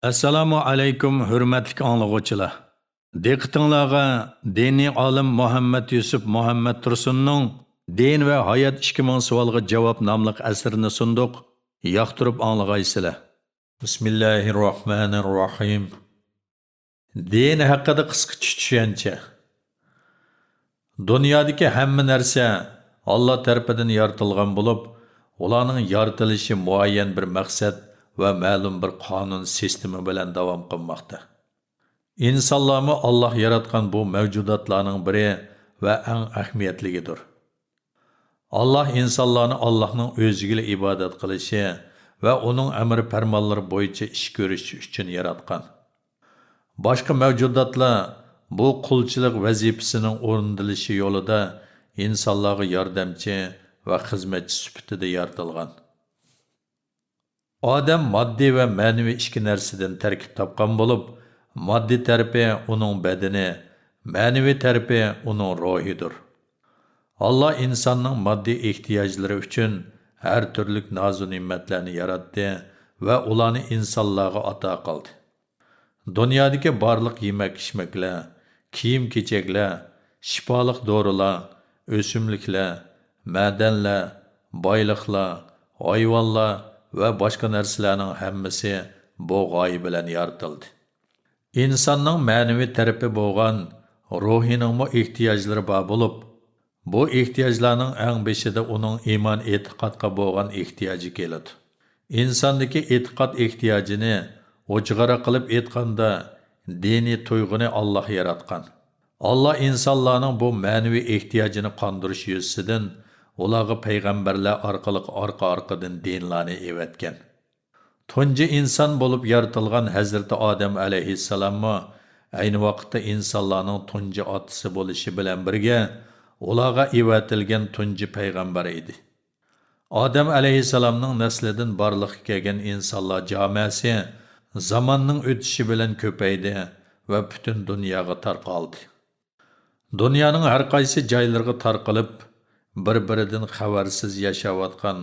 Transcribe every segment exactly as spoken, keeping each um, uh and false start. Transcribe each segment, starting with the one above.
ئەسسالامۇ ئەلەيكۇم، ھۆرمەتلىك ئاڭلىغۇچىلار! دىققىتىڭلارغا دىنىي ئالىم مۇھەممەد يۈسۈپ مۇھەممەد تۇرسۇننىڭ دىن ۋە ھايات ئىككى مىڭ سوئالغا جاۋاب ناملىق ئەسىرىنى سۇندۇق، ياقتۇرۇپ ئاڭلىغايسىلەر. بىسمىللاھىررەھمانىررەھىم. دىن ھەققىدە قىسقىچە چۈشەنچە. دۇنيادىكى ھەممە نەرسە ئاللا تەرىپىدىن يارىتىلغان بولۇپ، ئۇلارنىڭ يارىتىلىشى مۇئەييەن بىر مەقسەت ۋە مەلۇم بىر قانۇن سىستېما بىلەن داۋام قىلماقتا. ئىنسانلارمۇ ئاللا ياراتقان بۇ مەۋجۇداتلارنىڭ بىرى ۋە ئەڭ ئەھمىيەتلىكىدۇر. ئاللا ئىنسانلارنى ئاللانىڭ ئۆزىگىلا ئىبادەت قىلىشى ۋە ئۇنىڭ ئەمر پەرمانلىرى بويىچە ئىش كۆرۈشى ئۈچۈن ياراتقان. باشقا مەۋجۇداتلار بۇ قۇلچىلىق ۋەزىپىسىنىڭ ئورۇندىلىشى يولىدا ئىنسانلارغا ياردەمچى ۋە خىزمەتچى سۈپىتىدە يارىتىلغان. ئادەم ماددىي ۋە مەنىۋى ئىككى نەرسىدىن تەركىب تاپقان بولۇپ، ماددىي تەرىپى ئۇنىڭ بەدىنى، مەنىۋى تەرىپى ئۇنىڭ روھىدۇر. ئاللا ئىنساننىڭ ماددىي ئېھتىياجلىرى ئۈچۈن ھەر تۈرلۈك نازۇ نېمەتلەرنى ياراتتى ۋە ئۇلارنى ئىنسانلارغا ئاتا قىلدى. دۇنيادىكى بارلىق يېمەك-ئىچمەكلەر، كىيىم-كېچەكلەر، شىپالىق دورىلار، ئۆسۈملۈكلەر، مەدەنلەر، بايلىقلار، ھايۋانلار ۋە باشقا نەرسىلەرنىڭ ھەممىسى بۇ غايە بىلەن يارىتىلدى. ئىنساننىڭ مەنىۋى تەرىپى بولغان روھىنىڭمۇ ئېھتىياجلىرى بار بولۇپ، بۇ ئېھتىياجلارنىڭ ئەڭ بېشىدا ئۇنىڭ ئىمان ئېتىقادقا بولغان ئېھتىياجى كېلىدۇ. ئىنساندىكى ئېتىقاد ئېھتىياجىنى، ئوچۇقراق قىلىپ ئېيتقاندا، دىنىي تۇيغۇنى ئاللا ياراتقان. ئاللا ئىنسانلارنىڭ بۇ مەنىۋى ئېھتىياجىنى قاندۇرۇش يۈزىسىدىن ئۇلارغا پەيغەمبەرلەر ئارقىلىق ئارقا-ئارقىدىن دىنلارنى ئېۋەتكەن. تۇنجى ئىنسان بولۇپ يارىتىلغان ھەزرىتى ئادەم ئەلەيھىسسالاممۇ ئەينى ۋاقىتتا ئىنسانلارنىڭ تۇنجى ئاتىسى بولۇشى بىلەن بىرگە، ئۇلارغا ئېۋەتىلگەن تۇنجى پەيغەمبەر ئىدى. ئادەم ئەلەيھىسسالامنىڭ نەسلىدىن بارلىققا كەلگەن ئىنسانلار جامەسى زاماننىڭ ئۆتۈشى بىلەن كۆپەيدى ۋە پۈتۈن دۇنياغا تارقالدى. دۇنيانىڭ ھەر قايسى جايلىرىغا تارقىلىپ، بىر-بىرىدىن خەۋەرسىز ياشاۋاتقان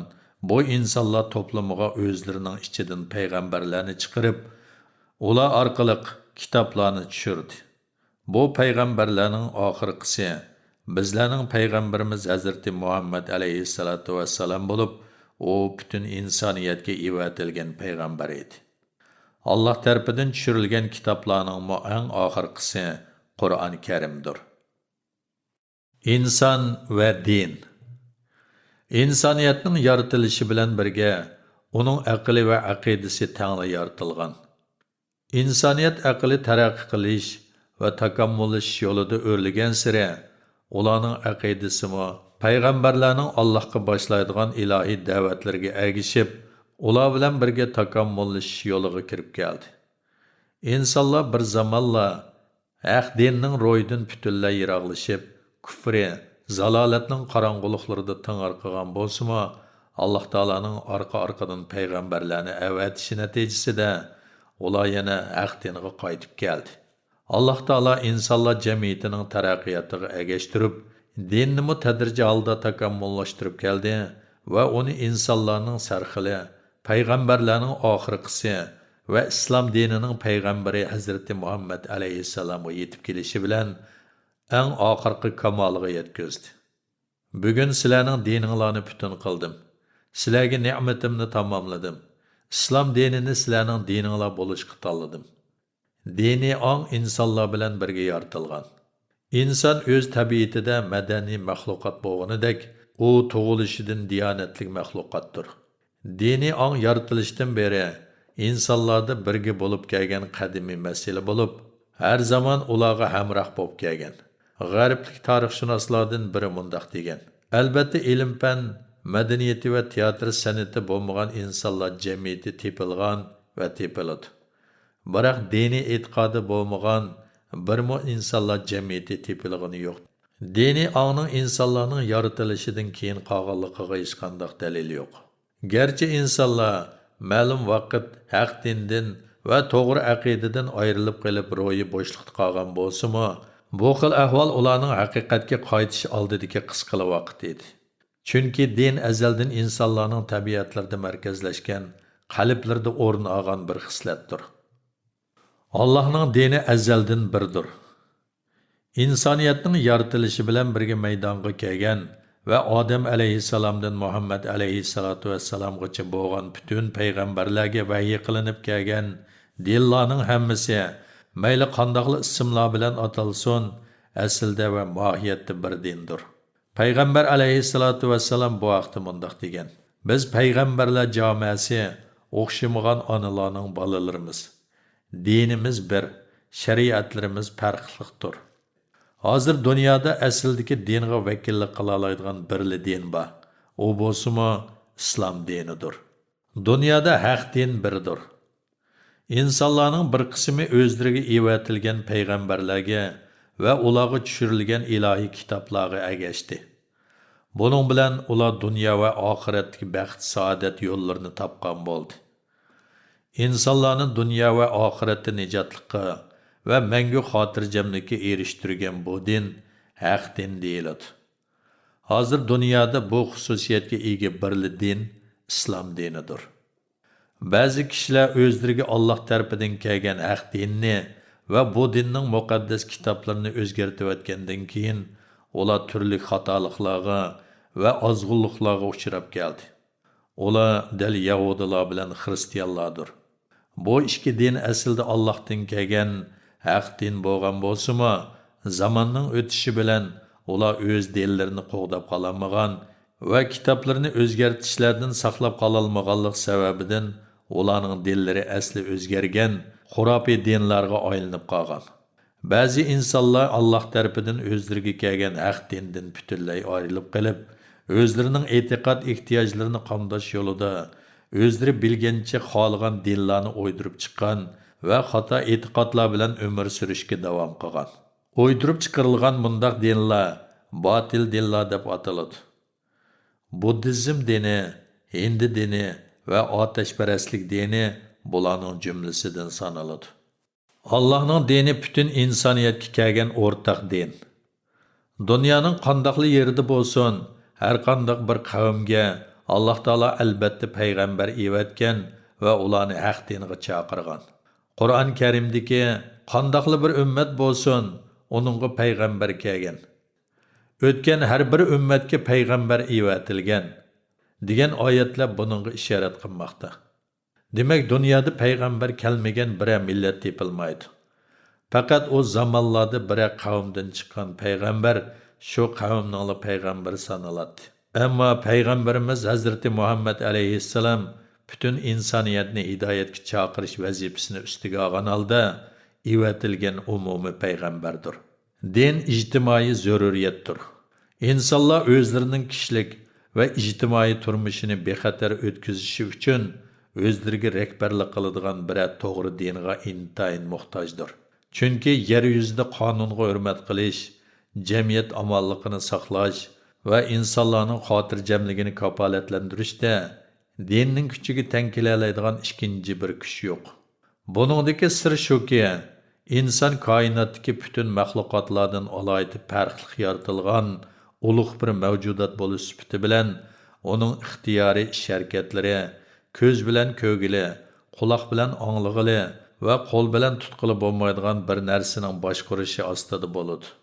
بۇ ئىنسانلار توپلىمىغا ئۆزلىرىنىڭ ئىچىدىن پەيغەمبەرلەرنى چىقىرىپ، ئۇلار ئارقىلىق كىتابلارنى چۈشۈردى. بۇ پەيغەمبەرلەرنىڭ ئاخىرقىسى بىزلەرنىڭ پەيغەمبىرىمىز ھەزرىتى مۇھەممەد ئەلەيھىسسالاتۇ ۋەسسالام بولۇپ، ئۇ پۈتۈن ئىنسانىيەتكە ئېۋەتىلگەن پەيغەمبەر ئىدى. ئاللا تەرىپىدىن چۈشۈرۈلگەن كىتابلارنىڭمۇ ئەڭ ئاخىرقىسى قۇرئان كەرىمدۇر. ئىنسان ۋە دىن. ئىنسانىيەتنىڭ يارىتىلىشى بىلەن بىرگە، ئۇنىڭ ئەقلى ۋە ئەقىدىسى تەڭلا يارىتىلغان. ئىنسانىيەت ئەقلى تەرەققىي قىلىش ۋە تاكامۇللىشىش يولىدا ئۆرلىگەنسېرى، ئۇلارنىڭ ئەقىدىسىمۇ پەيغەمبەرلەرنىڭ ئاللاھقا باشلايدىغان ئىلاھىي دەۋەتلىرىگە ئەگىشىپ، ئۇلار بىلەن بىرگە تاكامۇللىشىش يولىغا كىرىپ كەلدى. ئىنسانلار بىر زامانلار ھەق دىننىڭ روھىدىن پۈتۈنلەي يىراقلىشىپ، كۇفرى، زالالەتنىڭ قاراڭغۇلۇقلىرىدا تىڭ ئىرقىغان بولسىمۇ، ئاللاھ تائالانىڭ ئارقا-ئارقىدىن پەيغەمبەرلەرنى ئەۋەتىشى نەتىجىسىدە، ئۇلار يەنە ھەق دىنغا قايتىپ كەلدى. ئاللاھ تائالا ئىنسانلار جەمئىيىتىنىڭ تەرەققىياتىغا ئەگەشتۈرۈپ، دىننىمۇ تەدرىجىي ھالدا تاكامۇللاشتۇرۇپ كەلدى ۋە ئۇنى ئىنسانلارنىڭ سەرخىلى، پەيغەمبەرلەرنىڭ ئاخىرقىسى ۋە ئىسلام دىنىنىڭ پەيغەمبىرى ھەزرىتى مۇھەممەد ئەلەيھىسسالامغا يېتىپ كېلىشى بىلەن ئەڭ ئاخىرقى كامالىغا يەتكۈزدى. بۈگۈن سىلەرنىڭ دىنىڭلارنى پۈتۈن قىلدىم. سىلەرگە نېمىتىمنى تاماملىدىم. ئىسلام دىنىنى سىلەرنىڭ دىنىڭلار بولۇشقا تاللىدىم. دىنىي ئاڭ ئىنسانلار بىلەن بىرگە يارىتىلغان. ئىنسان ئۆز تەبىئىتىدە مەدەنىي مەخلۇقات بولغىنىدەك، ئۇ تۇغۇلۇشىدىن دىيانەتلىك مەخلۇقاتتۇر. دىنىي ئاڭ يارىتىلىشتىن بېرى ئىنسانلاردا بىرگە بولۇپ كەلگەن قەدىمىي مەسىلە بولۇپ، ھەر زامان ئۇلارغا ھەمراھ بولۇپ كەلگەن. غەربلىك تارىخشۇناسلاردىن بىرى مۇنداق دېگەن: ئەلبەتتە، ئىلىم-پەن، مەدەنىيىتى ۋە تىياتىر سەنئىتى بولمىغان ئىنسانلار جەمئىيىتى تېپىلغان ۋە تېپىلىدۇ. بىراق دىنىي ئېتىقادى بولمىغان بىرمۇ ئىنسانلار جەمئىيىتى تېپىلغىنى يوق. دىنىي ئاڭنىڭ ئىنسانلارنىڭ يارىتىلىشىدىن كېيىن قالغانلىقىغا ھېچقانداق دەلىل يوق. گەرچە ئىنسانلار مەلۇم ۋاقىت ھەق دىندىن ۋە توغرا ئەقىدىدىن ئايرىلىپ قېلىپ روھى بوشلۇقتا قالغان بولسىمۇ، بۇ خىل ئەھۋال ئۇلارنىڭ ھەقىقەتكە قايتىش ئالدىدىكى قىسقىلا ۋاقىت ئىدى. چۈنكى دىن ئەزەلدىن ئىنسانلارنىڭ تەبىئەتلىرىدە مەركەزلەشكەن، قەلبلىرىدە ئورۇن ئالغان بىر خىسلەتتۇر. ئاللاھنىڭ دىنى ئەزەلدىن بىردۇر. ئىنسانىيەتنىڭ يارىتىلىشى بىلەن بىرگە مەيدانغا كەلگەن ۋە ئادەم ئەلەيھىسسالامدىن مۇھەممەد ئەلەيھىسسالاتۇ ۋەسسالامغىچە بولغان پۈتۈن پەيغەمبەرلەرگە ۋەھىي قىلىنىپ كەلگەن دىنلارنىڭ ھەممىسى، مەيلى قانداقلا ئىسىملار بىلەن ئاتالسۇن، ئەسلىدە ۋە ماھىيەتتە بىر دىندۇر. پەيغەمبەر ئەلەيھىسسالاتۇ ۋەسسالام بۇ ھەقتە مۇنداق دېگەن: «بىز پەيغەمبەرلەر جامەسى ئوخشىمىغان ئانىلارنىڭ بالىلىرىمىز. دىنىمىز بىر، شەرىئەتلىرىمىز پەرقلىقتۇر.» ھازىر دۇنيادا ئەسلىدىكى دىنغا ۋەكىللىك قىلالايدىغان بىرلا دىن بار. ئۇ بولسىمۇ ئىسلام دىنىدۇر. دۇنيادا ھەق دىن بىردۇر. ئىنسانلارنىڭ بىر قىسمى ئۆزلىرىگە ئېۋەتىلگەن پەيغەمبەرلەرگە ۋە ئۇلارغا چۈشۈرۈلگەن ئىلاھىي كىتابلارغا ئەگەشتى. بۇنىڭ بىلەن ئۇلار دۇنيا ۋە ئاخىرەتتىكى بەخت-سائادەت يوللىرىنى تاپقان بولدى. ئىنسانلارنى دۇنيا ۋە ئاخىرەتتە نىجاتلىققا ۋە مەڭگۈ خاتىرجەملىككە ئېرىشتۈرگەن بۇ دىن ھەق دىن دېيىلىدۇ. ھازىر دۇنيادا بۇ خۇسۇسىيەتكە ئىگە بىرلا دىن ئىسلام دىنىدۇر. بەزى كىشىلەر ئۆزلىرىگە ئاللاھ تەرىپىدىن كەلگەن ھەق دىننى ۋە بۇ دىننىڭ مۇقەددەس كىتابلىرىنى ئۆزگەرتىۋەتكەندىن كېيىن، ئۇلار تۈرلۈك خاتالىقلارغا ۋە ئازغۇنلۇقلارغا ئۇچراپ كەلدى. ئۇلار دەل يەھۇدىيلار بىلەن خىرىستىيانلاردۇر. بۇ ئىككى دىن ئەسلىدە ئاللاھتىن كەلگەن ھەق دىن بولغان بولسىمۇ، زاماننىڭ ئۆتۈشى بىلەن ئۇلار ئۆز دىنلىرىنى قوغداپ قالالمىغان ۋە كىتابلىرىنى ئۆزگەرتىشلەردىن ساقلاپ قالالمىغانلىق سەۋەبىدىن، ئۇلارنىڭ دىنلىرى ئەسلى ئۆزگەرگەن خۇراپىي دىنلارغا ئايلىنىپ قالغان. بەزى ئىنسانلار ئاللاھ تەرىپىدىن ئۆزلىرىگە كەلگەن ھەق دىندىن پۈتۈنلەي ئايرىلىپ قېلىپ، ئۆزلىرىنىڭ ئېتىقاد ئېھتىياجلىرىنى قامداش يولىدا ئۆزلىرى بىلگەنچە خالىغان دىنلارنى ئويدۇرۇپ چىققان ۋە خاتا ئېتىقادلار بىلەن ئۆمۈر سۈرۈشكە داۋام قىلغان. ئويدۇرۇپ چىقىرىلغان مۇنداق دىنلار باتىل دىنلار دەپ ئاتىلىدۇ. بۇددىزم دىنى، ھىندى دىنى ۋە ئاتەشپەرەسلىك دىنى بۇلارنىڭ جۈملىسىدىن سانىلىدۇ. ئاللاھنىڭ دىنى پۈتۈن ئىنسانىيەتكە كەلگەن ئورتاق دىن. دۇنيانىڭ قانداقلا يېرىدە بولسۇن، ھەرقانداق بىر قەۋمگە ئاللاھ تائالا ئەلبەتتە پەيغەمبەر ئېۋەتكەن ۋە ئۇلارنى ھەق دىنغا چاقىرغان. قۇرئان كەرىمدىكى «قانداقلا بىر ئۈممەت بولسۇن، ئۇنىڭغا پەيغەمبەر كەلگەن. ئۆتكەن ھەر بىر ئۈممەتكە پەيغەمبەر ئېۋەتىلگەن» دېگەن ئايەتلەر بۇنىڭغا ئىشارەت قىلماقتا. دېمەك، دۇنيادا پەيغەمبەر كەلمىگەن بىرەر مىللەت تېپىلمايدۇ. پەقەت ئۇ زامانلاردا بىرەر قەۋمدىن چىققان پەيغەمبەر شۇ قەۋمنىڭلا پەيغەمبىرى سانىلاتتى. ئەمما پەيغەمبىرىمىز ھەزرىتى مۇھەممەد ئەلەيھىسسالام پۈتۈن ئىنسانىيەتنى ھىدايەتكە چاقىرىش ۋەزىپىسىنى ئۈستىگە ئالغان ھالدا ئېۋەتىلگەن ئومۇمىي پەيغەمبەردۇر. دىن ئىجتىمائىي زۆرۈرىيەتتۇر. ئىنسانلار ئۆزلىرىنىڭ كىشىلىك ۋە ئىجتىمائىي تۇرمۇشىنى بىخەتەر ئۆتكۈزۈشى ئۈچۈن ئۆزلىرىگە رەھبەرلىك قىلىدىغان بىرەر توغرا دىنغا ئىنتايىن موھتاجدۇر. چۈنكى يەر يۈزىدە قانۇنغا ھۆرمەت قىلىش، جەمئىيەت ئامانلىقىنى ساقلاش ۋە ئىنسانلارنىڭ خاتىرجەملىكىنى كاپالەتلەندۈرۈشتە دىننىڭ كۈچىگە تەڭ كېلەلەيدىغان ئىككىنچى بىر كۈچ يوق. بۇنىڭدىكى سىر شۇكى، ئىنسان كائىناتتىكى پۈتۈن مەخلۇقاتلاردىن ئالاھىدە پەرقلىق يارىتىلغان ئۇلۇغ بىر مەۋجۇدات بولۇش سۈپىتى بىلەن، ئۇنىڭ ئىختىيارىي ئىش ھەرىكەتلىرى كۆز بىلەن كۆرگىلى، قۇلاق بىلەن ئاڭلىغىلى ۋە قول بىلەن تۇتقىلى بولمايدىغان بىر نەرسىنىڭ باشقۇرۇشى ئاستىدا بولىدۇ.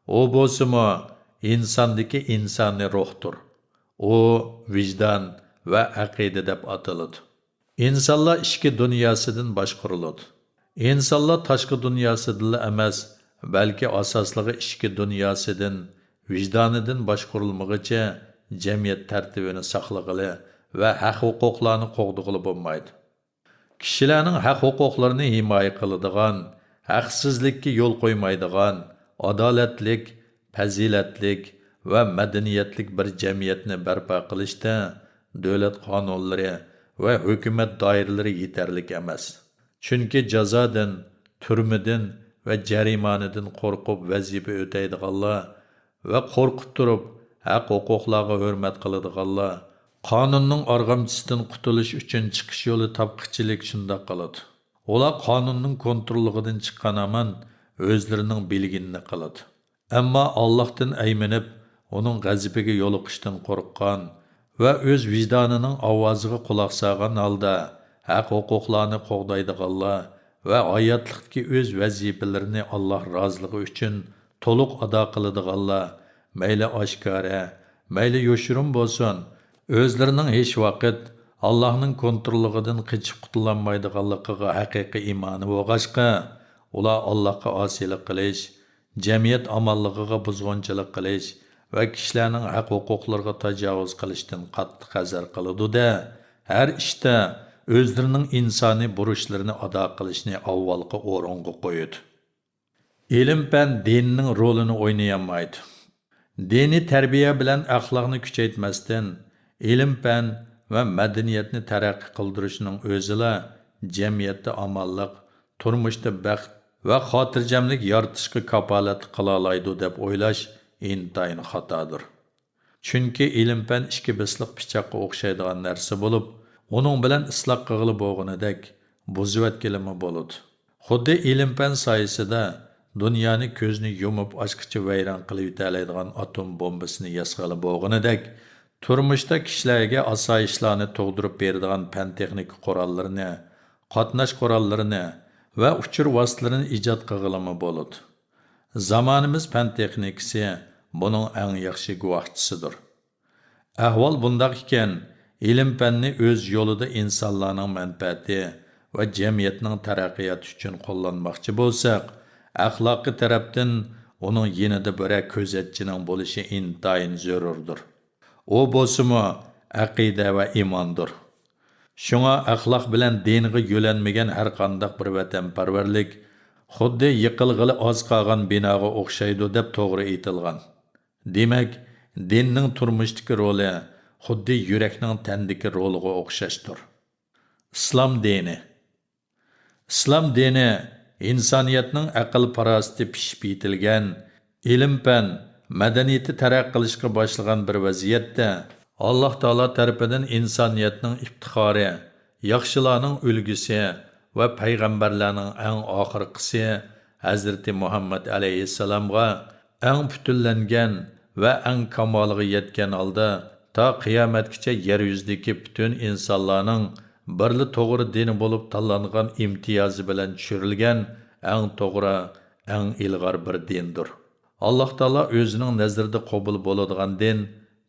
ئۇ بولسىمۇ ئىنساندىكى ئىنسانىي روھتۇر. ئۇ ۋىجدان ۋە ئەقىدە دەپ ئاتىلىدۇ. ئىنسانلار ئىچكى دۇنياسىدىن باشقۇرۇلىدۇ. ئىنسانلار تاشقى دۇنياسىدىنلا ئەمەس، بەلكى ئاساسلىقى ئىچكى دۇنياسىدىن، ۋىجدانىدىن باشقۇرۇلمىغۇچە جەمئىيەت تەرتىپىنى ساقلىغىلى ۋە ھەق-ھوقۇقلارنى قوغدىغىلى بولمايدۇ. كىشىلەرنىڭ ھەق-ھوقۇقلىرىنى ھىمايە قىلىدىغان، ھەقسىزلىككە يول قويمايدىغان، ئادالەتلىك، پەزىلەتلىك ۋە مەدەنىيەتلىك بىر جەمئىيەتنى بەرپا قىلىشتا دۆلەت قانۇنلىرى ۋە ھۆكۈمەت دائىرىلىرى يېتەرلىك ئەمەس. چۈنكى جازادىن، تۈرمىدىن ۋە جەرىمانىدىن قورقۇپ ۋەزىپە ئۆتەيدىغانلار ۋە قورقۇپ تۇرۇپ ھەق-ھوقۇقلارغا ھۆرمەت قىلىدىغانلار قانۇننىڭ ئارغامچىسىدىن قۇتۇلۇش ئۈچۈن چىقىش يولى تاپقىچىلىك شۇنداق قىلىدۇ. ئۇلار قانۇننىڭ كونتروللۇقىدىن چىققان ھامان ئۆزلىرىنىڭ بىلگىنىنى قىلىدۇ. ئەمما ئاللاھتىن ئەيمىنىپ، ئۇنىڭ غەزىپىگە يولۇقۇشتىن قورققان ۋە ئۆز ۋىجدانىنىڭ ئاۋازىغا قۇلاق سالغان ھالدا ھەق-ھوقۇقلارنى قوغدايدىغانلار ۋە ھاياتلىقتىكى ئۆز ۋەزىپىلىرىنى ئاللاھ رازىلىقى ئۈچۈن تولۇق ئادا قىلىدىغانلار، مەيلى ئاشكارا، مەيلى يوشۇرۇن بولسۇن، ئۆزلىرىنىڭ ھېچ ۋاقىت ئاللاھنىڭ كونتروللۇقىدىن قېچىپ قۇتۇلالمايدىغانلىقىغا ھەقىقىي ئىمانى بولغاچقا، ئۇلار ئاللاھقا ئاسىيلىق قىلىش، جەمئىيەت ئامانلىقىغا بۇزغۇنچىلىق قىلىش ۋە كىشىلەرنىڭ ھەق-ھوقۇقلىرىغا تاجاۋۇز قىلىشتىن قاتتىق ھەزەر قىلىدۇ-دە، ھەر ئىشتا ئۆزلىرىنىڭ ئىنسانىي بۇرچلىرىنى ئادا قىلىشنى ئاۋۋالقى ئورۇنغا قويىدۇ. ئىلىم-پەن دىننىڭ رولىنى ئوينىيالمايدۇ. دىنىي تەربىيە بىلەن ئەخلاقنى كۈچەيتمەستىن، ئىلىم-پەن ۋە مەدەنىيەتنى تەرەققىي قىلدۇرۇشنىڭ ئۆزىلا جەمئىيەتتە ئامانلىق، تۇرمۇشتا بەخت ۋە خاتىرجەملىك يارىتىشقا كاپالەتلىك قىلالايدۇ دەپ ئويلاش ئىنتايىن خاتادۇر. چۈنكى ئىلىم-پەن ئىككى بىسلىق پىچاققا ئوخشايدىغان نەرسە بولۇپ، ئۇنىڭ بىلەن ئىسلاھ قىلغىلى بولغىنىدەك، بۇزۇۋەتكىلىمۇ بولىدۇ. خۇددى ئىلىم-پەن سايىسىدا دۇنيانى كۆزنى يۇمۇپ ئاچقىچە ۋەيران قىلىۋېتەلەيدىغان ئاتوم بومبىسىنى ياسىغىلى بولغىنىدەك، تۇرمۇشتا كىشىلەرگە ئاسايىشلارنى تۇغدۇرۇپ بېرىدىغان پەن-تېخنىكا قوراللىرىنى، قاتناش قوراللىرىنى ۋە ئۇچۇر ۋاسىتىلىرىنى ئىجاد قىلغىلىمۇ بولىدۇ. زامانىمىز پەن-تېخنىكىسى بۇنىڭ ئەڭ ياخشى گۇۋاھچىسىدۇر. ئەھۋال بۇنداق ئىكەن، ئىلىم-پەننى ئۆز يولىدا ئىنسانلارنىڭ مەنپەئەتى ۋە جەمئىيەتنىڭ تەرەققىياتى ئۈچۈن قوللانماقچى بولساق، ئەخلاقىي تەرەپتىن ئۇنىڭ يېنىدا بىرەر كۆزەتچىنىڭ بولۇشى ئىنتايىن زۆرۈردۇر. ئۇ بولسىمۇ ئەقىدە ۋە ئىماندۇر. شۇڭا ئەخلاق بىلەن دىنغا يۆلەنمىگەن ھەرقانداق بىر ۋەتەنپەرۋەرلىك خۇددى يىقىلغىلى ئاز قالغان بىناغا ئوخشايدۇ دەپ توغرا ئېيتىلغان. دېمەك، دىننىڭ تۇرمۇشتىكى رولى خۇددى يۈرەكنىڭ تەندىكى رولىغا ئوخشاشتۇر. ئىسلام دىنى. ئىسلام دىنى ئىنسانىيەتنىڭ ئەقىل-پاراسىتى پىشىپ يېتىلگەن، ئىلىم-پەن، مەدەنىيىتى تەرەققىي قىلىشقا باشلىغان بىر ۋەزىيەتتە، ئاللاھ تائالا تەرىپىدىن ئىنسانىيەتنىڭ ئىپتىخارى، ياخشىلارنىڭ ئۈلگىسى ۋە پەيغەمبەرلەرنىڭ ئەڭ ئاخىرقىسى ھەزرىتى مۇھەممەد ئەلەيھىسسالامغا ئەڭ پۈتۈنلەنگەن ۋە ئەڭ كامالىغا يەتكەن ھالدا، تا قىيامەتكىچە يەر يۈزىدىكى پۈتۈن ئىنسانلارنىڭ بىرلا توغرا دىنى بولۇپ تاللانغان ئىمتىيازى بىلەن چۈشۈرۈلگەن ئەڭ توغرا، ئەڭ ئىلغار بىر دىندۇر. ئاللاھ تائالا ئۆزىنىڭ نەزىرىدە قوبۇل بولىدىغان دىن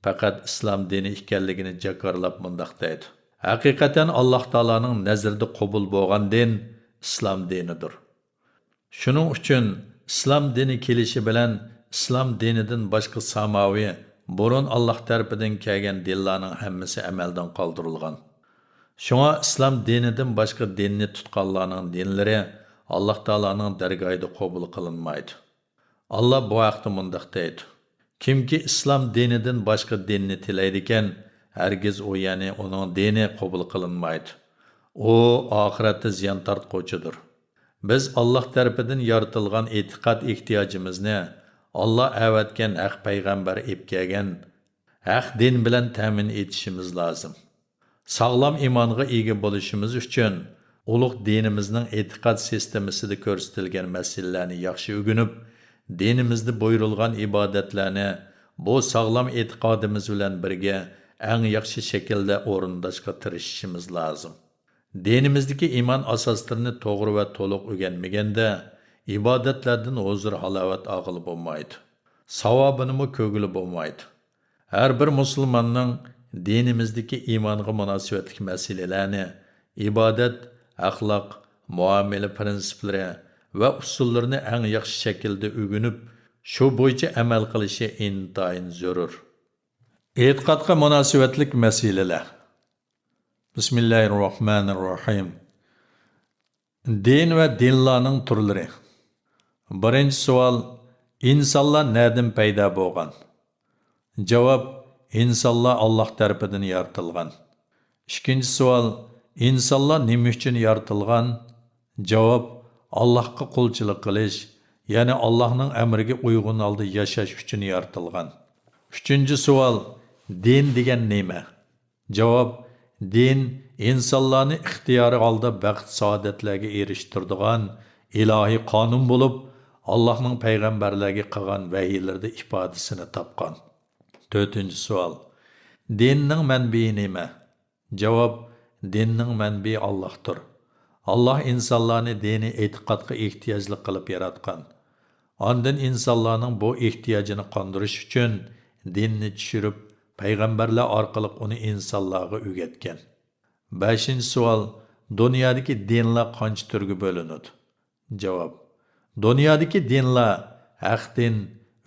پەقەت ئىسلام دىنى ئىكەنلىكىنى جاكارلاپ مۇنداق دەيدۇ: ھەقىقەتەن ئاللاھ تائالانىڭ نەزىرىدە قوبۇل بولغان دىن ئىسلام دىنىدۇر. شۇنىڭ ئۈچۈن ئىسلام دىنى كېلىشى بىلەن ئىسلام دىنىدىن باشقا ساماۋى، بۇرۇن ئاللاھ تەرىپىدىن كەلگەن دىنلارنىڭ ھەممىسى ئەمەلدىن قالدۇرۇلغان. شۇڭا ئىسلام دىنىدىن باشقا دىننى تۇتقانلارنىڭ دىنلىرى ئاللاھ تائالانىڭ دەرگاھىدا قوبۇل قىلىنمايدۇ. ئاللاھ بۇ ھەقتە مۇنداق دەيدۇ: كىمكى ئىسلام دىنىدىن باشقا دىننى تىلەيدىكەن، ھەرگىز ئۇ، يەنى ئۇنىڭ دىنى قوبۇل قىلىنمايدۇ. ئۇ ئاخىرەتتە زىيان تارتقۇچىدۇر. بىز ئاللاھ تەرىپىدىن يارىتىلغان ئېتىقاد ئېھتىياجىمىزنى ئاللاھ ئەۋەتكەن ھەق پەيغەمبەر ئېلىپ كەلگەن ھەق دىن بىلەن تەمىن ئېتىشىمىز لازىم. ساغلام ئىمانغا ئىگە بولۇشىمىز ئۈچۈن، ئۇلۇغ دىنىمىزنىڭ ئېتىقاد سىستېمىسىدا كۆرسىتىلگەن مەسىلىلەرنى ياخشى ئۆگىنىپ، دىنىمىزدا بۇيرۇلغان ئىبادەتلەرنى بۇ ساغلام ئېتىقادىمىز بىلەن بىرگە ئەڭ ياخشى شەكىلدە ئورۇنداشقا تىرىشىشىمىز لازىم. دىنىمىزدىكى ئىمان ئاساسلىرىنى توغرا ۋە تولۇق ئۆگەنمىگەندە، ئىبادەتلەردىن ھۇزۇر-ھالاۋەت ئالغىلى بولمايدۇ، ساۋابىنىمۇ كۆرگىلى بولمايدۇ. ھەر بىر مۇسۇلماننىڭ دىنىمىزدىكى ئىمانغا مۇناسىۋەتلىك مەسىلىلەرنى، ئىبادەت، ئەخلاق، مۇئامىلە پىرىنسىپلىرى ۋە ئۇسۇللىرىنى ئەڭ ياخشى شەكىلدە ئۆگىنىپ، شۇ بويىچە ئەمەل قىلىشى ئىنتايىن زۆرۈر. ئېتىقادقا مۇناسىۋەتلىك مەسىلىلەر. بىسمىللاھىررەھمانىررەھىم. دىن ۋە دىنلارنىڭ تۈرلىرى. بىرىنچى سوئال: ئىنسانلار نەدىن پەيدا بولغان؟ جاۋاب: ئىنسانلار ئاللاھ تەرىپىدىن يارىتىلغان. ئىككىنچى سوئال: ئىنسانلار نېمە ئۈچۈن يارىتىلغان؟ جاۋاب: ئاللاھقا قۇلچىلىق قىلىش، يەنى ئاللاھنىڭ ئەمرىگە ئۇيغۇن ھالدا ياشاش ئۈچۈن يارىتىلغان. ئۈچىنچى سوئال: دىن دېگەن نېمە؟ جاۋاب: دىن ئىنسانلارنى ئىختىيارىي ھالدا بەخت-سائادەتلەرگە ئېرىشتۈرىدىغان ئىلاھىي قانۇن بولۇپ، ئاللاھنىڭ پەيغەمبەرلەرگە قىلغان ۋەھىيلىرىدە ئىپادىسىنى تاپقان. تۆتىنچى سوئال: دىننىڭ مەنبىيى نېمە؟ جاۋاب: دىننىڭ مەنبىيى ئاللاھتۇر. ئاللاھ ئىنسانلارنى دىنىي ئېتىقادقا ئېھتىياجلىق قىلىپ ياراتقان. ئاندىن ئىنسانلارنىڭ بۇ ئېھتىياجىنى قاندۇرۇش ئۈچۈن دىننى چۈشۈرۈپ، پەيغەمبەرلەر ئارقىلىق ئۇنى ئىنسانلارغا ئۆگەتكەن. بەشىنچى سوئال، دۇنيادىكى دىنلار قانچە تۈرگە بۆلۈنىدۇ؟ جاۋاب، دۇنيادىكى دىنلار ھەق دىن،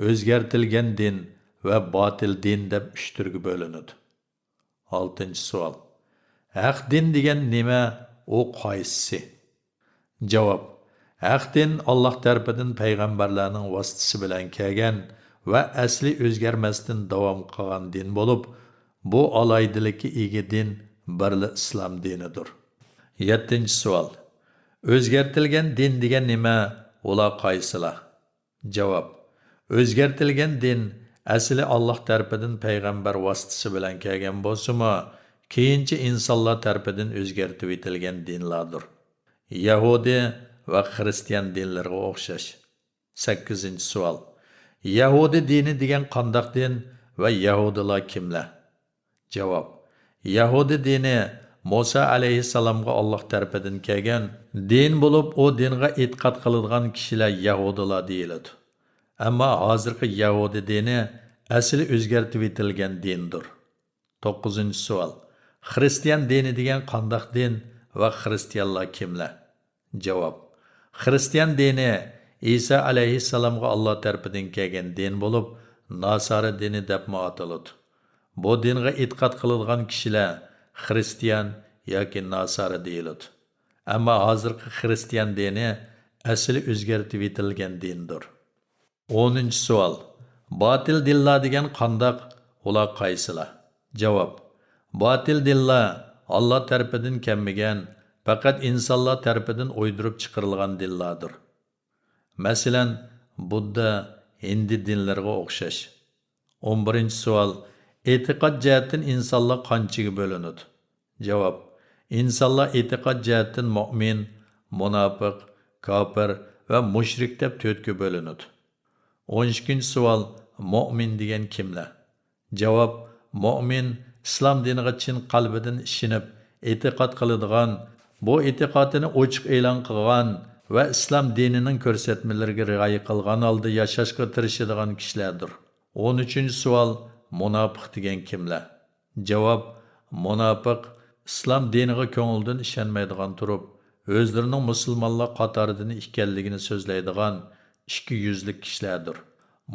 ئۆزگەرتىلگەن دىن ۋە باتىل دىن دەپ ئۈچ تۈرگە بۆلۈنىدۇ. ئالتىنچى سوئال، ھەق دىن دېگەن نېمە؟ ئۇ قايسىسى؟ جاۋاب، ھەق دىن ئاللاھ تەرىپىدىن پەيغەمبەرلەرنىڭ ۋاسىتىسى بىلەن كەلگەن ۋە ئەسلى ئۆزگەرمەستىن داۋام قىلغان دىن بولۇپ، بۇ ئالاھىدىلىككە ئىگە دىن بىرلا ئىسلام دىنىدۇر. يەتتىنچى سوئال، ئۆزگەرتىلگەن دىن دېگەن نېمە؟ ئۇلار قايسىلار؟ جاۋاب، ئۆزگەرتىلگەن دىن ئەسلى ئاللاھ تەرىپىدىن پەيغەمبەر ۋاسىتىسى بىلەن كەلگەن بولسىمۇ، كېيىنچە ئىنسانلار تەرىپىدىن ئۆزگەرتىۋېتىلگەن دىنلاردۇر. يەھۇدىي ۋە خىرىستىيان دىنلىرىغا ئوخشاش. سەككىزىنچى سوئال، يەھۇدىي دىنى دېگەن قانداق دىن ۋە يەھۇدىيلار كىملەر؟ جاۋاب، يەھۇدىي دىنى مۇسا ئەلەيھىسسالامغا ئاللاھ تەرىپىدىن كەلگەن دىن بولۇپ، ئۇ دىنغا ئېتىقاد قىلىدىغان كىشىلەر يەھۇدىيلار دېيىلىدۇ. ئەمما ھازىرقى يەھۇدىي دىنى ئەسلى ئۆزگەرتىۋېتىلگەن دىندۇر. توققۇزىنچى سوئال، خىرىستىيان دىنى دېگەن قانداق دىن ۋە خىرىستىيانلار كىملەر؟ جاۋاب، خىرىستىيان دىنى ئىسا ئەلەيھىسسالامغا ئاللاھ تەرىپىدىن كەلگەن دىن بولۇپ، ناسارا دىنى دەپمۇ ئاتىلىدۇ. بۇ دىنغا ئېتىقاد قىلىدىغان كىشىلەر خىرىستىيان ياكى ناسارا دېيىلىدۇ. ئەمما ھازىرقى خىرىستىيان دىنى ئەسلى ئۆزگەرتىۋېتىلگەن دىندۇر. ئونىنچى سوئال، باتىل دىنلار دېگەن قانداق؟ ئۇلار قايسىلار؟ جاۋاب، باتىل دىنلار ئاللاھ تەرىپىدىن كەلمىگەن، پەقەت ئىنسانلار تەرىپىدىن ئويدۇرۇپ چىقىرىلغان دىنلاردۇر. مەسىلەن، بۇددا، ھىندى دىنلىرىغا ئوخشاش. ئون بىرىنچى سوئال، ئېتىقاد جەھەتتىن ئىنسانلار قانچىگە بۆلۈنىدۇ؟ جاۋاب، ئىنسانلار ئېتىقاد جەھەتتىن مۆمىن، مۇناپىق، كاپىر ۋە مۇشرىك دەپ تۆتكە بۆلۈنىدۇ. ئون ئىككىنچى سوئال، مۆمىن دېگەن كىملەر؟ جاۋاب، مۆمىن ئىسلام دىنىغا چىن قەلبىدىن ئىشىنىپ، ئېتىقاد قىلىدىغان، بۇ ئېتىقادىنى ئوچۇق ئېلان قىلغان ۋە ئىسلام دىنىنىڭ كۆرسەتمىلىرىگە رىئايە قىلغان ھالدا ياشاشقا تىرىشىدىغان كىشىلەردۇر. ئون ئۈچىنچى سوئال، مۇناپىق دېگەن كىملەر؟ جاۋاب، مۇناپىق ئىسلام دىنىغا كۆڭلىدىن ئىشەنمەيدىغان تۇرۇپ، ئۆزلىرىنىڭ مۇسۇلمانلار قاتارىدىن ئىكەنلىكىنى سۆزلەيدىغان ئىككى يۈزلۈك كىشىلەردۇر.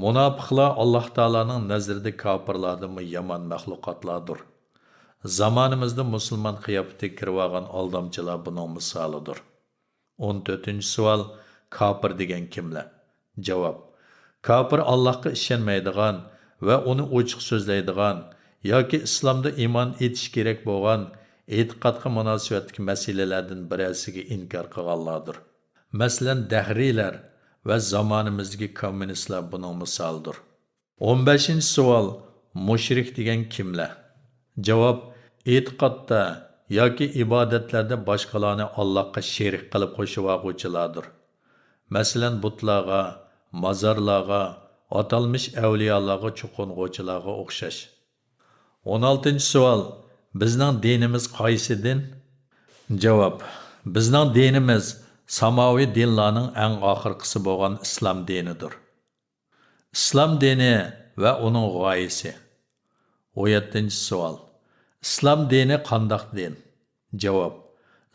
مۇناپىقلار ئاللاھ تائالانىڭ نەزىرىدە كاپىرلاردىنمۇ يامان مەخلۇقاتلاردۇر. زامانىمىزدا مۇسۇلمان قىياپىتىگە كىرىۋالغان ئالدامچىلار بۇنىڭ مىسالىدۇر. ئون تۆتىنچى سوئال، كاپىر دېگەن كىملەر؟ جاۋاب، كاپىر ئاللاھقا ئىشەنمەيدىغان ۋە ئۇنى ئوچۇق سۆزلەيدىغان ياكى ئىسلامدا ئىمان ئېيتىش كېرەك بولغان ئېتىقادقا مۇناسىۋەتلىك مەسىلىلەردىن بىرەرسىگە ئىنكار قىلغانلاردۇر. مەسىلەن، دەھرىيلەر ۋە زامانىمىزدىكى كوممۇنىستلار بۇنىڭ مىسالىدۇر. ئون بەشىنچى سوئال، مۇشرىك دېگەن كىملەر؟ جاۋاب، ئېتىقادتا ياكى ئىبادەتلەردە باشقىلارنى ئاللاھقا شېرىك قىلىپ قوشۇۋالغۇچىلاردۇر. مەسىلەن، بۇتلارغا، مازارلارغا، ئاتالمىش ئەۋلىيالارغا چوقۇنغۇچىلارغا ئوخشاش. ئون ئالتىنچى سوئال، بىزنىڭ دىنىمىز قايسى دىن؟ جاۋاب، بىزنىڭ دىنىمىز ساماۋى دىنلارنىڭ ئەڭ ئاخىرقىسى بولغان ئىسلام دىنىدۇر. ئىسلام دىنى ۋە ئۇنىڭ غايىسى. ئون يەتتىنچى سوئال، ئىسلام دىنى قانداق دىن؟ جاۋاب،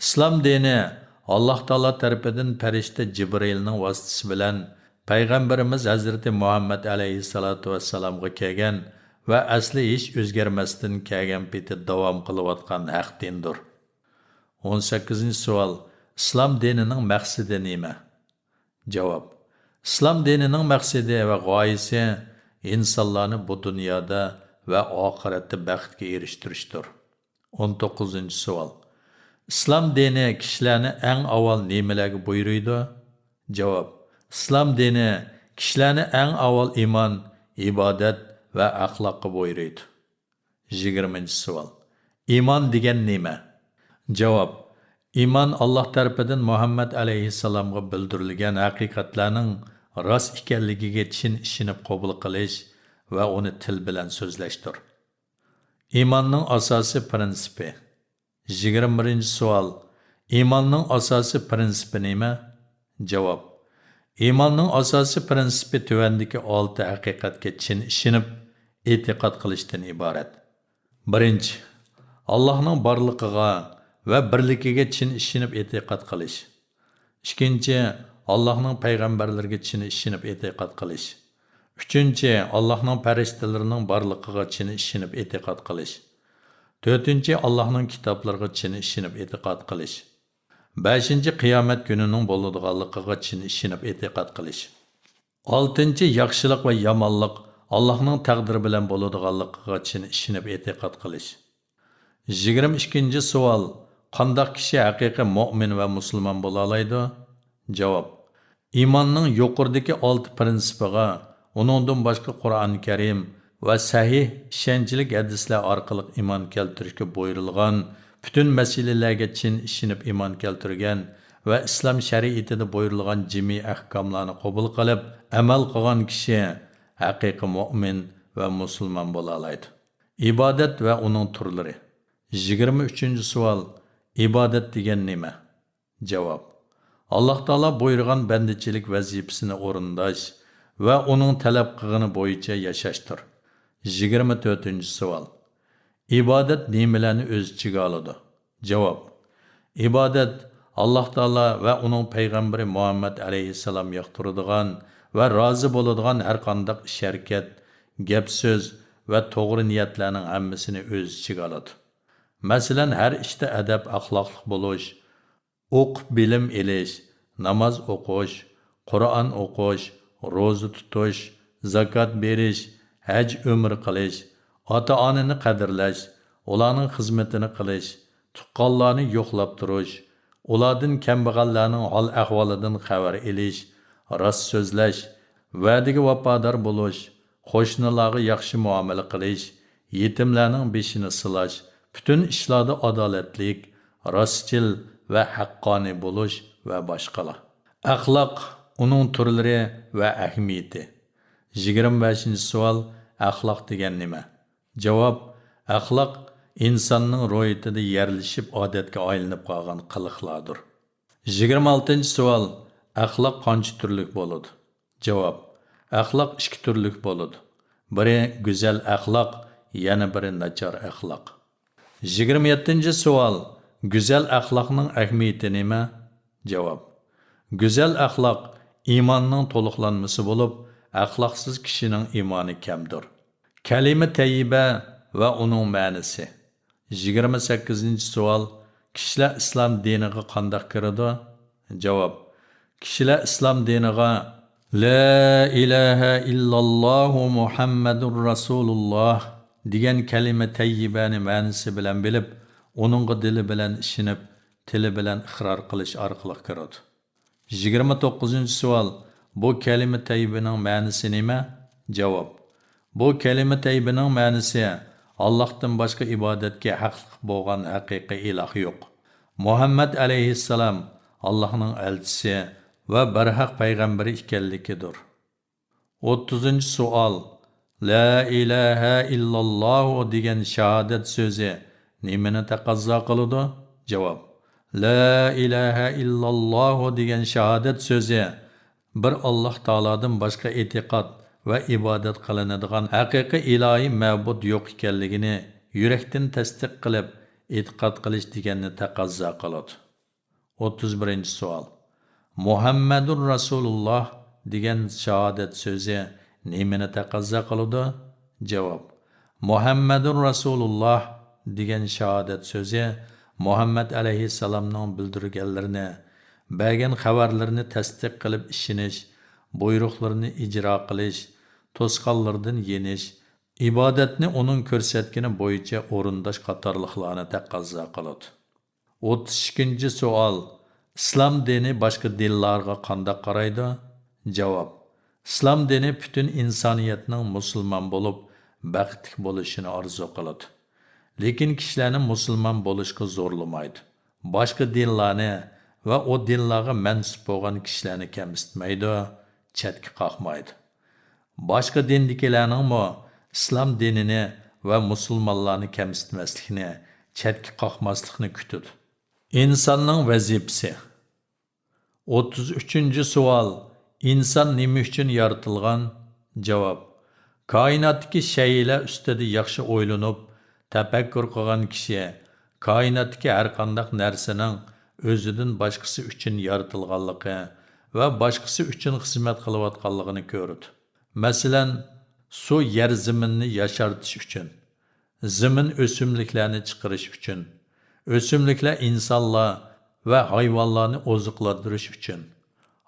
ئىسلام دىنى ئاللاھ تائالا تەرىپىدىن پەرىشتە جىبرىئىلنىڭ ۋاسىتىسى بىلەن پەيغەمبىرىمىز ھەزرىتى مۇھەممەد ئەلەيھىسسالاتۇ ۋەسسالامغا كەلگەن ۋە ئەسلى ھېچ ئۆزگەرمەستىن كەلگەن پېتى داۋام قىلىۋاتقان ھەق دىندۇر. ئون سەككىزىنچى سوئال، ئىسلام دىنىنىڭ مەقسىتى نېمە؟ جاۋاب، ئىسلام دىنىنىڭ مەقسىتى ۋە غايىسى ئىنسانلارنى بۇ دۇنيادا ۋە ئاخىرەتتە بەختكە ئېرىشتۈرۈشتۇر. ئون توققۇزىنچى سوئال، ئىسلام دىنى كىشىلەرنى ئەڭ ئاۋۋال نېمىلەرگە بۇيرۇيدۇ؟ جاۋاب، ئىسلام دىنى كىشىلەرنى ئەڭ ئاۋۋال ئىمان، ئىبادەت ۋە ئەخلاققا بۇيرۇيدۇ. يىگىرمىنچى سوئال، ئىمان دېگەن نېمە؟ جاۋاب، ئىمان ئاللاھ تەرىپىدىن مۇھەممەد ئەلەيھىسسالامغا بىلدۈرۈلگەن ھەقىقەتلەرنىڭ راست ئىكەنلىكىگە چىن ئىشىنىپ قوبۇل قىلىش ۋە ئۇنى تىل بىلەن سۆزلەشتۇر. ئىماننىڭ ئاساسىي پىرىنسىپى. يىگىرمە بىرىنچى سوئال، ئىماننىڭ ئاساسىي پىرىنسىپى نېمە؟ جاۋاب. ئىماننىڭ ئاساسىي پىرىنسىپى تۆۋەندىكى ئالتە ھەقىقەتكە چىن ئىشىنىپ، ئېتىقاد قىلىشتىن ئىبارەت. بىرىنچى، ئاللاھنىڭ بارلىقىغا ۋە بىرلىكىگە چىن ئىشىنىپ ئېتىقاد قىلىش. ئىككىنچى، ئاللاھنىڭ پەيغەمبەرلىرىگە چىن ئىشىنىپ ئېتىقاد قىلىش. ئۈچىنچى، ئاللاھنىڭ پەرىشتىلىرىنىڭ بارلىقىغا چىن ئىشىنىپ ئېتىقاد قىلىش. تۆتىنچى، ئاللاھنىڭ كىتابلىرىغا چىن ئىشىنىپ ئېتىقاد قىلىش. بەشىنچى، قىيامەت كۈنىنىڭ بولىدىغانلىقىغا چىن ئىشىنىپ ئېتىقاد قىلىش. ئالتىنچى، ياخشىلىق ۋە يامانلىق ئاللاھنىڭ تەقدىرى بىلەن بولىدىغانلىقىغا چىن ئىشىنىپ ئېتىقاد قىلىش. يىگىرمە ئىككىنچى سوئال، قانداق كىشى ھەقىقىي مۆمىن ۋە مۇسۇلمان بولالايدۇ؟ جاۋاب. ئىماننىڭ يۇقىرىدىكى ئالتە پىرىنسىپىغا، ئۇنىڭدىن باشقا قۇرئان كەرىم ۋە سەھىھ ئىشەنچلىك ھەدىسلەر ئارقىلىق ئىمان كەلتۈرۈشكە بۇيرۇلغان پۈتۈن مەسىلىلەرگە چىن ئىشىنىپ ئىمان كەلتۈرگەن ۋە ئىسلام شەرىئىتىدە بۇيرۇلغان جىمئىي ئەھكاملارنى قوبۇل قىلىپ ئەمەل قىلغان كىشى ھەقىقىي مۆمىن ۋە مۇسۇلمان بولالايدۇ. ئىبادەت ۋە ئۇنىڭ تۈرلىرى. يىگىرمە ئۈچىنچى سوئال، ئىبادەت دېگەن نېمە؟ جاۋاب. ئاللاھ تائالا بۇيرۇغان بەندىچىلىك ۋەزىپىسىنى ئورۇنداش ۋە ئۇنىڭ تەلەپ قىلغىنى بويىچە ياشاشتۇر. يىگىرمە تۆتىنچى سوئال، ئىبادەت نېمىلەرنى ئۆز ئىچىگە ئالىدۇ؟ جاۋاب. ئىبادەت ئاللاھ تائالا ۋە ئۇنىڭ پەيغەمبىرى مۇھەممەد ئەلەيھىسسالام ياقتۇرىدىغان ۋە رازى بولىدىغان ھەر قانداق ئىش-ھەرىكەت، گەپ-سۆز ۋە توغرا نىيەتلەرنىڭ ھەممىسىنى ئۆز ئىچىگە ئالىدۇ. مەسىلەن، ھەر ئىشتا ئەدەپ-ئەخلاقلىق بولۇش، ئوقۇپ بىلىم ئېلىش، ناماز ئوقۇش، قۇرئان ئوقۇش، روزا تۇتۇش، زاكات بېرىش، ھەج ئۆمرە قىلىش، ئاتا-ئانىنى قەدىرلەش، ئۇلارنىڭ خىزمىتىنى قىلىش، تۇغقانلارنى يوقلاپ تۇرۇش، ئۇلاردىن كەمبەغەللەرنىڭ ھال-ئەھۋالىدىن خەۋەر ئېلىش، راست سۆزلەش، ۋەدىگە ۋاپادار بولۇش، قوشنىلارغا ياخشى مۇئامىلە قىلىش، يېتىملەرنىڭ بېشىنى سىلاش، پۈتۈن ئىشلاردا ئادالەتلىك، راستچىل ۋە ھەققانىي بولۇش ۋە باشقىلار. ئەخلاق، ئۇنىڭ تۈرلىرى ۋە ئەھمىيىتى. يىگىرمە بەشىنچى سوئال، ئەخلاق دېگەن نېمە؟ جاۋاب، ئەخلاق ئىنساننىڭ روھىيىتىدە يەرلىشىپ ئادەتكە ئايلىنىپ قالغان قىلىقلاردۇر. يىگىرمە ئالتىنچى سوئال، ئەخلاق قانچە تۈرلۈك بولىدۇ؟ جاۋاب، ئەخلاق ئىككى تۈرلۈك بولىدۇ. بىرى گۈزەل ئەخلاق، يەنە بىرى ناچار ئەخلاق. يىگىرمە يەتتىنچى سوئال، گۈزەل ئەخلاقنىڭ ئەھمىيىتى نېمە؟ جاۋاب، گۈزەل ئەخلاق ئىماننىڭ تولۇقلانمىسى بولۇپ، ئەخلاقسىز كىشىنىڭ ئىمانى كەمدۇر. كەلىمە تەييىبە ۋە ئۇنىڭ مەنىسى. يىگىرمە سەككىزىنچى سوئال، كىشىلەر ئىسلام دىنىغا قانداق كىرىدۇ؟ جاۋاب، كىشىلەر ئىسلام دىنىغا لا ئىلاھە ئىللاللاھۇ مۇھەممەدۇر رەسۇلۇللاھ دېگەن كەلىمە تەييىبەنى مەنىسى بىلەن بىلىپ، ئۇنىڭغا دىلى بىلەن ئىشىنىپ، تىلى بىلەن ئىقرار قىلىش ئارقىلىق كىرىدۇ. يىگىرمە توققۇزىنچى سوئال، بۇ كەلىمە تەييىبىنىڭ مەنىسى نېمە؟ جاۋاب، بۇ كەلىمە تەييىبىنىڭ مەنىسى، ئاللاھتىن باشقا ئىبادەتكە ھەقلىق بولغان ھەقىقىي ئىلاھ يوق. مۇھەممەد ئەلەيھىسسالام ئاللاھنىڭ ئەلچىسى ۋە بەرھەق پەيغەمبىرى ئىكەنلىكىدۇر. ئوتتۇزىنچى سوئال، لا ئىلاھە ئىللاللاھۇ دېگەن شاھادەت سۆزى نېمىنى تەقەززا قىلىدۇ؟ جاۋاب، لا ئىلاھە ئىللاللاھۇ دېگەن شاھادەت سۆزى بىر ئاللاھ تائالادىن باشقا ئېتىقاد ۋە ئىبادەت قىلىنىدىغان ھەقىقىي ئىلاھىي مەبۇد يوق ئىكەنلىكىنى يۈرەكتىن تەستىق قىلىپ ئېتىقاد قىلىش دېگەننى تەقەززا قىلىدۇ. ئوتتۇز بىرىنچى سوئال، مۇھەممەدۇر رەسۇلۇللاھ دېگەن شاھادەت سۆزى نېمىنى تەقەززا قىلىدۇ؟ جاۋاب، مۇھەممەدۇر رەسۇلۇللاھ دېگەن شاھادەت سۆزى مۇھەممەد ئەلەيھىسسالامنىڭ بىلدۈرگەنلىرىنى، بەرگەن خەۋەرلىرىنى تەستىق قىلىپ ئىشىنىش، بۇيرۇقلىرىنى ئىجرا قىلىش، توسقانلىرىدىن يېنىش، ئىبادەتنى ئۇنىڭ كۆرسەتكىنى بويىچە ئورۇنداش قاتارلىقلارنى تەقەززا قىلىدۇ. ئوتتۇز ئىككىنچى سوئال، ئىسلام دىنى باشقا دىنلارغا قانداق قارايدۇ؟ جاۋاب، ئىسلام دىنى پۈتۈن ئىنسانىيەتنىڭ مۇسۇلمان بولۇپ، بەختلىك بولۇشىنى ئارزۇ قىلىدۇ. لېكىن كىشىلەرنى مۇسۇلمان بولۇشقا زورلىمايدۇ. باشقا دىنلارنى ۋە ئۇ دىنلارغا مەنسۇپ بولغان كىشىلەرنى كەمسىتمەيدۇ، چەتكە قاقمايدۇ. باشقا دىندىكىلەرنىڭمۇ ئىسلام دىنىنى ۋە مۇسۇلمانلارنى كەمسىتمەسلىكنى، چەتكە قاقماسلىقنى كۈتىدۇ. ئىنساننىڭ ۋەزىپىسى. ئوتتۇز ئۈچىنچى سوئال، ئىنسان نېمە ئۈچۈن يارىتىلغان؟ جاۋاب، كائىناتتىكى شەيئىلەر ئۈستىدە ياخشى ئويلىنىپ، تەپەككۇر قىلغان كىشى كائىناتتىكى ھەرقانداق نەرسىنىڭ ئۆزىدىن باشقىسى ئۈچۈن يارىتىلغانلىقى ۋە باشقىسى ئۈچۈن خىزمەت قىلىۋاتقانلىقىنى كۆرىدۇ. مەسىلەن، سۇ يەر زېمىننى ياشارتىش ئۈچۈن، زېمىن ئۆسۈملۈكلەرنى چىقىرىش ئۈچۈن، ئۆسۈملۈكلەر ئىنسانلار ۋە ھايۋانلارنى ئوزۇقلاندۇرۇش ئۈچۈن،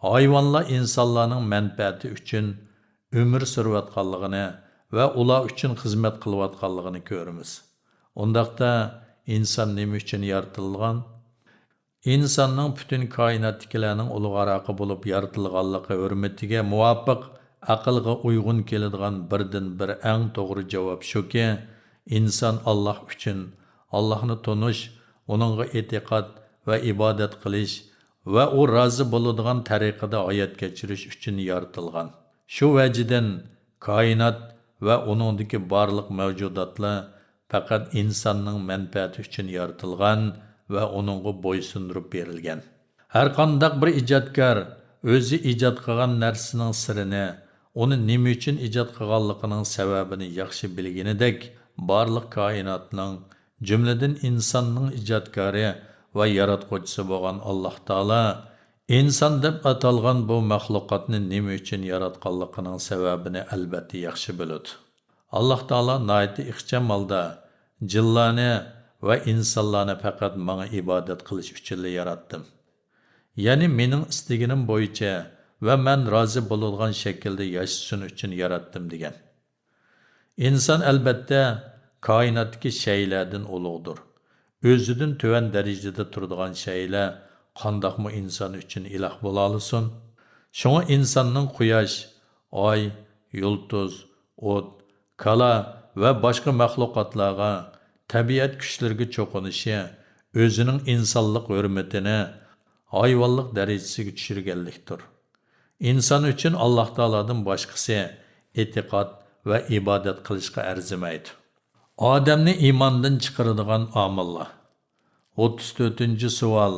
ھايۋانلار ئىنسانلارنىڭ مەنپەئەتى ئۈچۈن ئۆمۈر سۈرۈۋاتقانلىقىنى ۋە ئۇلار ئۈچۈن خىزمەت قىلىۋاتقانلىقىنى كۆرىمىز. ئۇنداقتا، ئىنسان نېمە ئۈچۈن يارىتىلغان؟ ئىنساننىڭ پۈتۈن كائىناتتىكىلەرنىڭ ئۇلۇغ ئاراقى بولۇپ يارىتىلغانلىقى ھۆرمىتىگە مۇۋاپىق، ئەقىلگە ئۇيغۇن كېلىدىغان بىردىنبىر ئەڭ توغرا جاۋاب شۇكى، ئىنسان ئاللاھ ئۈچۈن، ئاللاھنى تونۇش، ئۇنىڭغا ئېتىقاد ۋە ئىبادەت قىلىش ۋە ئۇ رازى بولىدىغان تەرىقىدە ھايات كەچۈرۈش ئۈچۈن يارىتىلغان. شۇ ۋەجىدىن، كائىنات ۋە ئۇنىڭدىكى بارلىق مەۋجۇداتلار پەقەت ئىنساننىڭ مەنپەئەتى ئۈچۈن يارىتىلغان ۋە ئۇنىڭغا بويسۇندۇرۇپ بېرىلگەن. ھەرقانداق بىر ئىجادكار ئۆزى ئىجاد قىلغان نەرسىنىڭ سىرىنى، ئۇنى نېمە ئۈچۈن ئىجاد قىلغانلىقىنىڭ سەۋەبىنى ياخشى بىلگىنىدەك، بارلىق كائىناتنىڭ، جۈملىدىن ئىنساننىڭ ئىجادكارى ۋە ياراتقۇچىسى بولغان ئاللاھ تائالا ئىنسان دەپ ئاتالغان بۇ مەخلۇقاتنى نېمە ئۈچۈن ياراتقانلىقىنىڭ سەۋەبىنى ئەلۋەتتە ياخشى بىلىدۇ. ئاللاھ تائالا ناھايىتى ئىخچام ھالدا، جىنلارنى ۋە ئىنسانلارنى پەقەت ماڭا ئىبادەت قىلىش ئۈچۈنلا ياراتتىم. يەنى مېنىڭ ئىستىگىنىم بويىچە ۋە مەن رازى بولىدىغان شەكىلدە ياشىسۇن ئۈچۈن ياراتتىم، دېگەن. ئىنسان، ئەلۋەتتە، كائىناتتىكى شەيئىلەردىن ئۇلۇغدۇر. ئۆزىدىن تۆۋەن دەرىجىدە تۇرىدىغان شەيئىلەر قانداقمۇ ئىنسان ئۈچۈن ئىلاھ بولالىسۇن؟ شۇڭا ئىنساننىڭ قۇياش، ئاي، يۇلتۇز، ئوت، كالا ۋە باشقا مەخلۇقاتلارغا، تەبىئەت كۈچلىرىگە چوقۇنۇشى ئۆزىنىڭ ئىنسانلىق ھۆرمىتىنى ھايۋانلىق دەرىجىسىگە چۈشۈرگەنلىكتۇر. ئىنسان ئۈچۈن ئاللاھ تائالادىن باشقىسى ئېتىقاد ۋە ئىبادەت قىلىشقا ئەرزىمەيدۇ. ئادەمنى ئىماندىن چىقىرىدىغان ئامىللار. ئوتتۇز تۆتىنچى سوئال،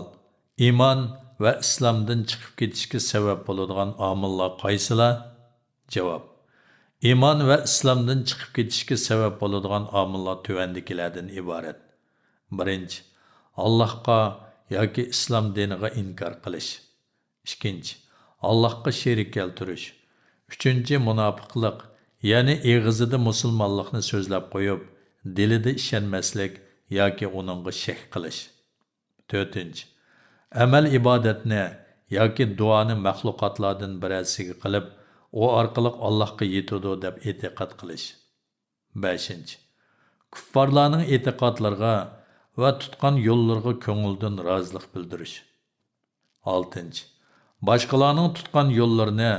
ئىمان ۋە ئىسلامدىن چىقىپ كېتىشكە سەۋەب بولىدىغان ئامىللار قايسىلار؟ جاۋاب، ئىمان ۋە ئىسلامدىن چىقىپ كېتىشكە سەۋەب بولىدىغان ئامىللار تۆۋەندىكىلەردىن ئىبارەت. بىرىنچى، ئاللاھقا ياكى ئىسلام دىنىغا ئىنكار قىلىش. ئىككىنچى، ئاللاھقا شېرىك كەلتۈرۈش. ئۈچىنچى، مۇناپىقلىق، يەنى ئېغىزىدا مۇسۇلمانلىقنى سۆزلەپ قويۇپ، دىلىدا ئىشەنمەسلىك ياكى ئۇنىڭغا شەك قىلىش. تۆتىنچى، ئەمەل ئىبادەتنى ياكى دۇئانى مەخلۇقاتلاردىن بىرەرسىگە قىلىپ، ئۇ ئارقىلىق ئاللاھقا يېتىدۇ دەپ ئېتىقاد قىلىش. بەشىنچى، كۇففارلارنىڭ ئېتىقادلىرىغا ۋە تۇتقان يوللىرىغا كۆڭۈلدىن رازىلىق بىلدۈرۈش. ئالتىنچى، باشقىلارنىڭ تۇتقان يوللىرىنى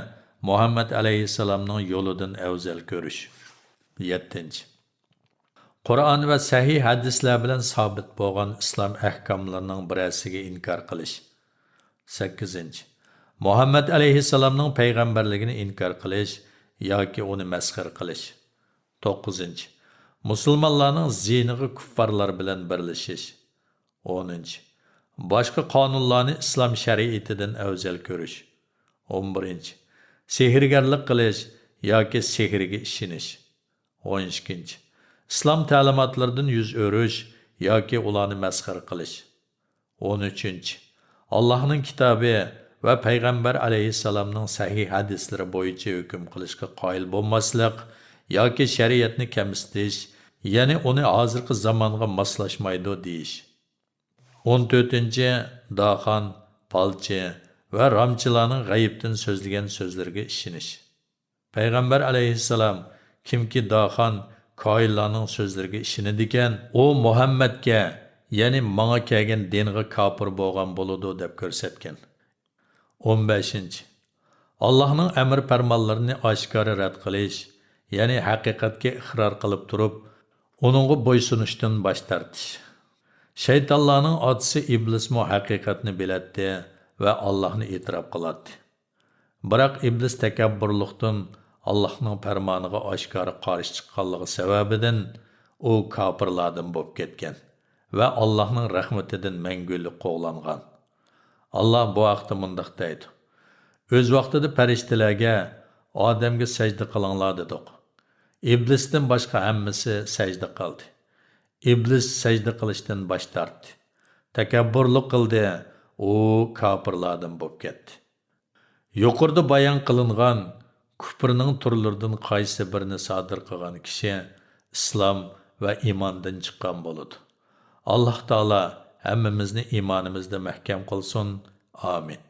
مۇھەممەد ئەلەيھىسسالامنىڭ يولىدىن ئەۋزەل كۆرۈش. يەتتىنچى، قۇرئان ۋە سەھىھ ھەدىسلەر بىلەن سابىت بولغان ئىسلام ئەھكاملىرىنىڭ بىرەرسىگە ئىنكار قىلىش. سەككىزىنچى، مۇھەممەد ئەلەيھىسسالامنىڭ پەيغەمبەرلىكىنى ئىنكار قىلىش ياكى ئۇنى مەسخىرە قىلىش. توققۇزىنچى، مۇسۇلمانلارنىڭ زىيىنىغا كۇففارلار بىلەن بىرلىشىش. ئونىنچى، باشقا قانۇنلارنى ئىسلام شەرىئىتىدىن ئەۋزەل كۆرۈش. ئون بىرىنچى، سېھىرگەرلىك قىلىش ياكى سېھىرگە ئىشىنىش. ئون ئىككىنچى، ئىسلام تەلىماتلىرىدىن يۈز ئۆرۈش ياكى ئۇلارنى مەسخىرە قىلىش. ئون ئۈچىنچى، ئاللاھنىڭ كىتابى ۋە پەيغەمبەر ئەلەيھىسسالامنىڭ سەھىھ ھەدىسلىرى بويىچە ھۆكۈم قىلىشقا قايىل بولماسلىق ياكى شەرىئەتنى كەمسىتىش، يەنى ئۇنى ھازىرقى زامانغا ماسلاشمايدۇ دېيىش. ئون تۆتىنچى، داخان، پالچى ۋە رامچىلارنىڭ غەيىبتىن سۆزلىگەن سۆزلىرىگە ئىشىنىش. پەيغەمبەر ئەلەيھىسسالام، كىمكى داخان، كاھىنلارنىڭ سۆزلىرىگە ئىشىنىدىكەن، ئۇ مۇھەممەدكە، يەنى ماڭا كەلگەن دىنغا كاپىر بولغان بولىدۇ، دەپ كۆرسەتكەن. ئون بەشىنچى، ئاللاھنىڭ ئەمر پەرمانلىرىنى ئاشكارا رەت قىلىش، يەنى ھەقىقەتكە ئىقرار قىلىپ تۇرۇپ، ئۇنىڭغا بويسۇنۇشتىن باش تارتىش. شەيتانلارنىڭ ئاتىسى ئىبلىسمۇ ھەقىقەتنى بىلەتتى ۋە ئاللاھنى ئېتىراپ قىلاتتى. بىراق ئىبلىس تەكەببۇرلۇقتىن ئاللاھنىڭ پەرمانىغا ئاشكارا قارشى چىققانلىقى سەۋەبىدىن ئۇ كاپىرلاردىن بولۇپ كەتكەن. ۋە ئاللاھنىڭ رەھمىتىدىن مەڭگۈلۈك قوغلانغان. ئاللاھ بۇ ھەقتە مۇنداق دەيدۇ: ئۆز ۋاقتىدا پەرىشتىلەرگە، ئادەمگە سەجدە قىلىڭلار دېدۇق. ئىبلىستىن باشقا ھەممىسى سەجدە قىلدى. ئىبلىس سەجدە قىلىشتىن باش تارتتى. تەكەببۇرلۇق قىلدى، ئۇ كاپىرلاردىن بولۇپ كەتتى. يۇقىرىدا بايان قىلىنغان كۇپرنىڭ تۈرلىرىدىن قايسى بىرىنى سادىر قىلغان كىشى ئىسلام ۋە ئىماندىن چىققان بولىدۇ. ئاللاھ تائالا ھەممىمىزنى ئىمانىمىزدا مەھكەم قىلسۇن. ئامىن.